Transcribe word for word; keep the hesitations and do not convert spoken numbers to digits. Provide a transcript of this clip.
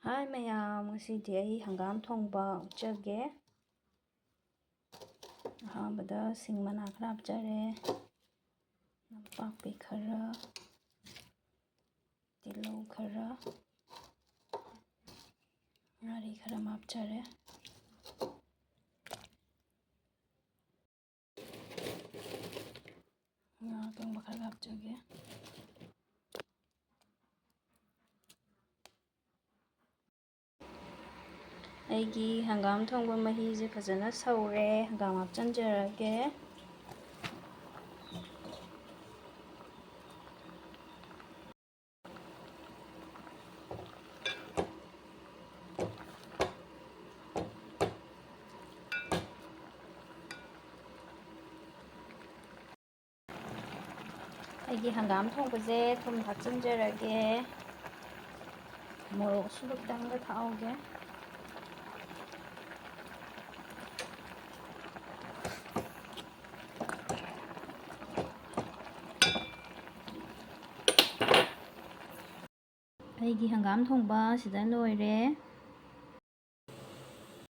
ꯍꯥꯏ ꯃꯌꯥꯝ, ꯉꯁꯤꯗꯤ ꯑꯩ ꯍꯪꯒꯥꯝ ꯊꯣꯡꯕ ꯎꯠꯆꯒꯦ꯫ ꯑꯍꯥꯟꯕꯗ ꯁꯤꯡ ꯃꯅꯥ ꯈꯔ ꯍꯥꯞꯆꯔꯦ, ꯅꯄꯥꯛꯄꯤ ꯈꯔ, ꯇꯤꯜꯍꯧ ꯈꯔ, ꯉꯥꯔꯤ ꯈꯔ ꯑꯃ ꯍꯥꯞꯆꯔꯦ꯫ ꯉꯥ ꯑꯀꯪꯕ ꯈꯔ ꯍꯥꯞꯆꯒꯦ꯫ ꯑꯩꯒꯤ ꯍꯪꯒꯥꯝ ꯊꯣꯡꯕ ꯃꯍꯤꯁꯦ ꯐꯖꯅ ꯁꯧꯔꯦ꯫ ꯍꯪꯒꯥꯝ ꯍꯥꯞꯆꯤꯟꯖꯔꯒꯦ꯫ ꯑꯩꯒꯤ ꯍꯪꯒꯥꯝ ꯊꯣꯡꯕꯁꯦ ꯊꯨꯝ ꯊꯥꯛꯆꯤꯟꯖꯔꯒꯦ꯫ ꯃꯣꯔꯣꯛꯁꯨ ꯈꯤꯇꯪꯒ ꯊꯥꯛꯍꯧꯒꯦ꯫ ꯑꯩꯒꯤ ꯍꯪꯒꯥꯝ ꯊꯣꯡꯕ ꯁꯤꯗ ꯂꯣꯏꯔꯦ꯫